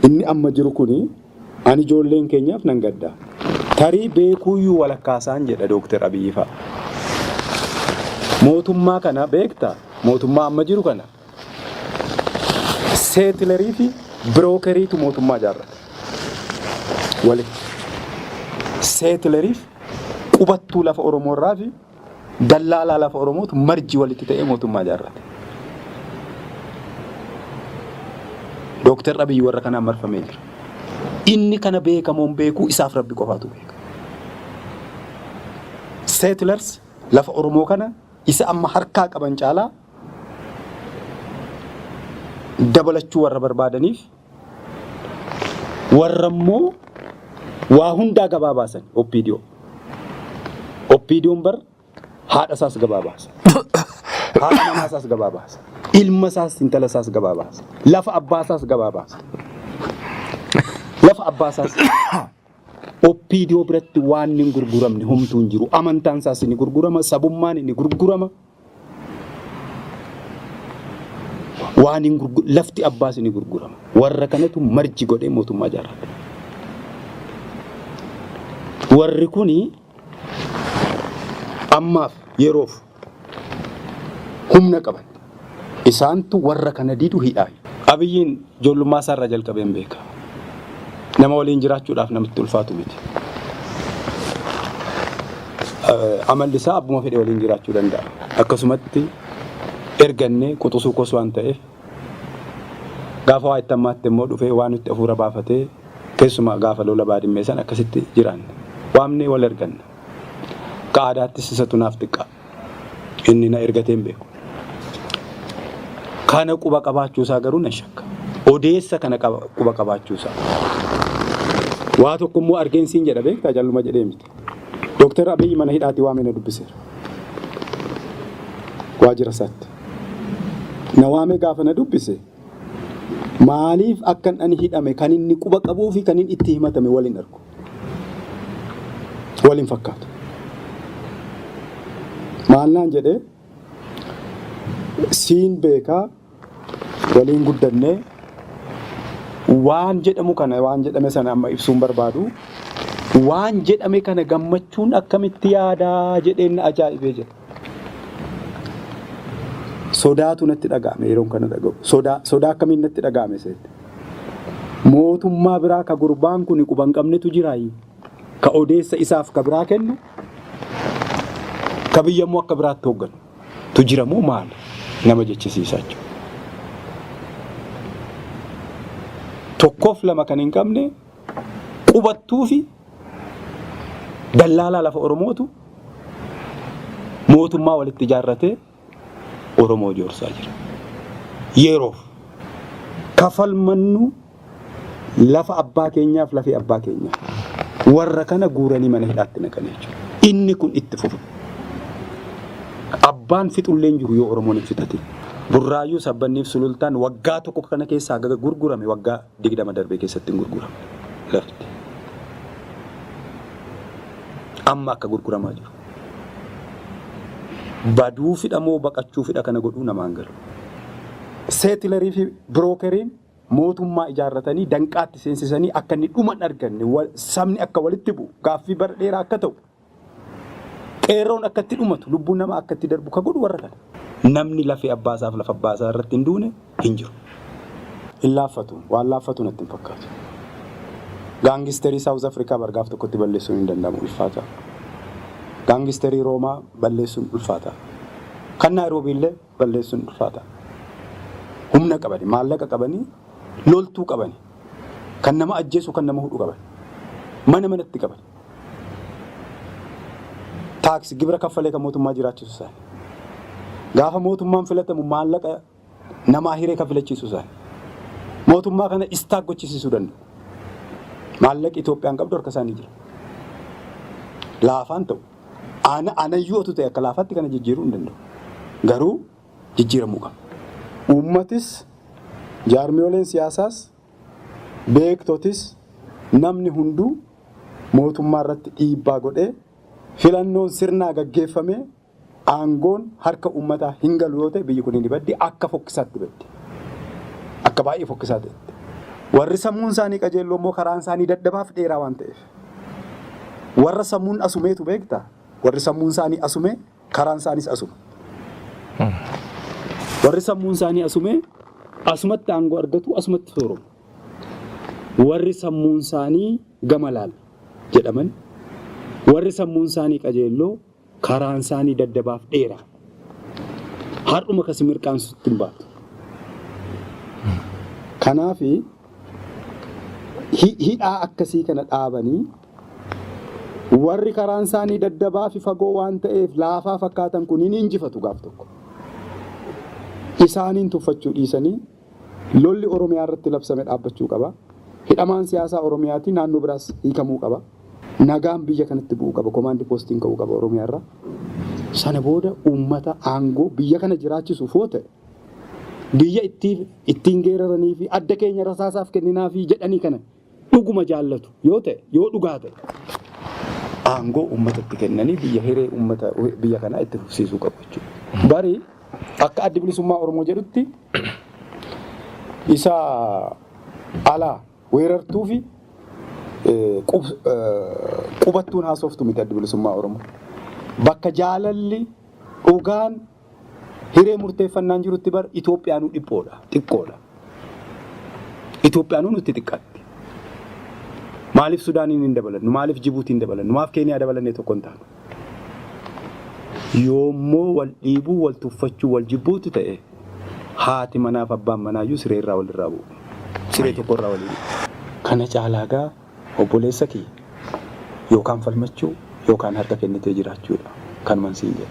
Inni amma jiru kuni ani ijoolleen keenyaaf nan gadda. Tarii beekuuyyuu walakkaasaan jedha Dooktar Abiyyi fa'a. Mootummaa kana beektaa? Mootummaa amma jiru kana seetilerii fi birookeriitu mootummaa ijaarrate. Walitti. Seetileriif qubattuu lafa Oromoo irraa fi dallaalaa lafa Oromootu marji walitti ta'ee mootummaa ijaarrate. Dooktar Abiyyi warra kanaan marfamee jira. Inni kana beekamoon beekuu isaaf Rabbi qofaatu beeka. Settlers lafa Oromoo kana isa amma harkaa qaban caalaa dabalachuu warra barbaadaniif warra immoo waa hundaa gabaa baasan OPDO. OPDOn bar haadha isaas gabaa baasa. Haadha manaa isaas gabaa baasa. Ilma isaas intala isaas gabaa baasa. Lafa abbaa isaas gabaa baasa. Lafa abbaa isaas OPDO biratti waan hin gurguramne homtuu hin jiru. Amantaan isaas ni gurgurama, sabummaan ni gurgurama. Waan hin gurgu lafti abbaas ni gurgurama. Warra kanatu marji godhee mootummaa ijaarrate. Warri kuni ammaaf yeroof humna qaban. Isaantu warra kana didu hidhaa. Abiyyiin ijoollummaa isaa irraa jalqabeen beeka. Nama waliin jiraachuudhaaf namatti ulfaatu miti. Amalli isaa abbuma fedhe waliin jiraachuu danda'a. Akkasumatti ergannee quxusuu koos waan ta'eef gaafa waa itti hammaatte immoo dhufee waan nutti hafuura baafatee keessumaa gaafa lola baadimmee san akkasitti jiraanne. Waamnee wal erganna. Akka aadaattis isatu naaf xiqqaa. Inni na ergatee hin beeku. Kana quba qabaachuu isaa garuu nan shakka. Odeessa kana quba qabaachuu isaa. Waa tokko immoo argeen siin jedha beektaa calluma jedhee miti. Dooktar Abiyyi mana hidhaatii waamee na dubbiseera. Waajjira isaatti. Na waamee gaafa na dubbise maaliif akkan ani hidhame kan inni quba qabuu fi kan inni itti himatame wal hin argu. Wal hin fakkaatu. Maal naan jedhee siin beekaa waliin guddannee waan jedhamu kana waan jedhame sana amma ibsuun barbaadu waan jedhame kana gammachuun akkamitti yaadaa jedheen na ajaa'ibee jedha. Sodaatu natti dhaga'ame yeroon kana dhaga'u. Sodaa sodaa akkamiin natti dhaga'ame seete. Mootummaa biraa ka gurbaan kun quba hin qabnetu jiraayi. Ka odeessa isaaf ka biraa kennu ka biyya immoo akka biraatti hoogganu tu jira moo maali nama jechisiisaa jechuudha. Tokkoof lama kan hin qabne qubattuu fi dallaalaa lafa Oromootu mootummaa walitti ijaarratee Oromoo joorsaa jira. Yeroof kafalmannu lafa abbaa keenyaaf lafee abbaa keenyaa. Warra kana guuranii mana hidhaatti naqanii jechuudha. Inni kun itti fufa. Abbaan fixullee hin jiru yoo Oromoon hin fixatin. Burraayyuu Sabbanniif Sulultaan waggaa tokko kana keessaa haga gurgurame waggaa 20 darbe keessatti hin gurguramne lafti. Amma akka gurguramaa jiru. Baduu fidha moo baqachuu fidha kana godhuu namaan galu. Seetilarii fi birookeriin mootummaa ijaarratanii danqaatti seensisanii akka inni dhuma hin arganne sabni akka walitti bu'u gaaffii bara dheeraa akka ta'u qeerroon akka itti dhumatu lubbuun namaa akka itti darbu ka godhu warra kana. Namni lafee abbaa isaaf lafa abbaa isaa irratti hin duune hin jiru. Hin laaffatu. Waan laaffatu natti hin fakkaatu. Gaangisterii Saawuz Afrikaa bar gaaf tokkotti balleessuun hin danda'amu ulfaataa. Gaangisterii Roomaa balleessuun ulfaataa. Kan Naayiroobii illee balleessuun ulfaataa. Humna qabani, maallaqa qabani, loltuu qabani. Kan nama ajjeesu, kan nama hudhu qaban. Mana manatti qaban. Taaksi gibira kaffalee kan mootummaa jiraachisu isaani. Gaafa mootummaan filatamu maallaqa namaa hiree kan filachiisu isaani. Mootummaa kana istaak gochisiisuu danda'u. Maallaqi Itoophiyaan qabdu harka isaanii jira. Laafaan ta'u. Ana anayyuu otu ta'e akka laafaatti kana jijjiiruu hin danda'u. Garuu jijjiiramuu qaba. Uummatis, jaarmiyooleen siyaasaas, beektotis, namni hunduu mootummaa irratti dhiibbaa godhee filannoon sirnaa gaggeeffamee aangoon harka uummataa hin galu yoo ta'e biyyi kun ni baddi akka fokkisaatti baddi. Akka baay'ee fokkisaa ta'etti. Warri sammuun isaanii qajeelloo immoo karaan isaanii dadhabaaf dheeraa waan ta'eef. Warra sammuun asumeetu beekta. Warri sammuun isaanii asume karaan isaaniis asuma. Warri sammuun isaanii asume asumatti aangoo argatu, asumatti sooromu. Warri sammuun isaanii gama laal jedhaman, warri sammuun isaanii qajeelloo karaan isaanii daddabaaf dheeraa. Har'uma kasi mirqaansutti hin baatu. Kanaaf hidhaa akkasii kana dhaabanii warri karaan isaanii daddabaa fi fagoo waan ta'eef laafaa fakkaatan kun hin injifatu gaaf tokko. Isaaniin tuffachuu dhiisanii lolli Oromiyaa irratti labsame dhaabbachuu qaba. Hidhamaan siyaasaa Oromiyaatii naannoo biraas hiikamuu qaba. Nagaan biyya kanatti bu'uu qaba. Command postiin ka'uu qaba Oromiyaa irraa. Sana booda uummata aangoo biyya kana jiraachisuuf yoo ta'e, biyya ittiin geeraranii fi adda keenya rasaasaaf kenninaa fi jedhanii kana dhuguma jaallatu yoo ta'e, yoo dhugaa ta'e, aangoo uummatatti kennanii biyya hiree uummata biyya kanaa itti fufsiisuu qabu jechuudha. Bari akka Addi Bilisummaa Oromoo jedhutti isa alaa weerartuu fi qubattuun haasoftu miti Addi Bilisummaa Oromoo. Bakka jaalalli dhugaan hiree murteeffannaan jirutti bar Itoophiyaanuu dhiphoodha, xiqqoodha. Itoophiyaanuu nutti xiqqaatti. Maaliif Sudaaniin hin dabalannu? Maaliif Jibuutiin dabalannu? Maaf Keeniyaa dabalannee tokko hin taanu? Yoommoo wal dhiibuu, wal tuffachuu, wal jibbuutu ta'e, haati manaaf abbaan manaayyuu siree irraa walirraa bu'u. Siree tokko irraa walii bu'u. Kana caalaa gaa obboleessa kiyya, yookaan falmachuu yookaan harka kennitee jiraachuudha. Kanuman siin jedha.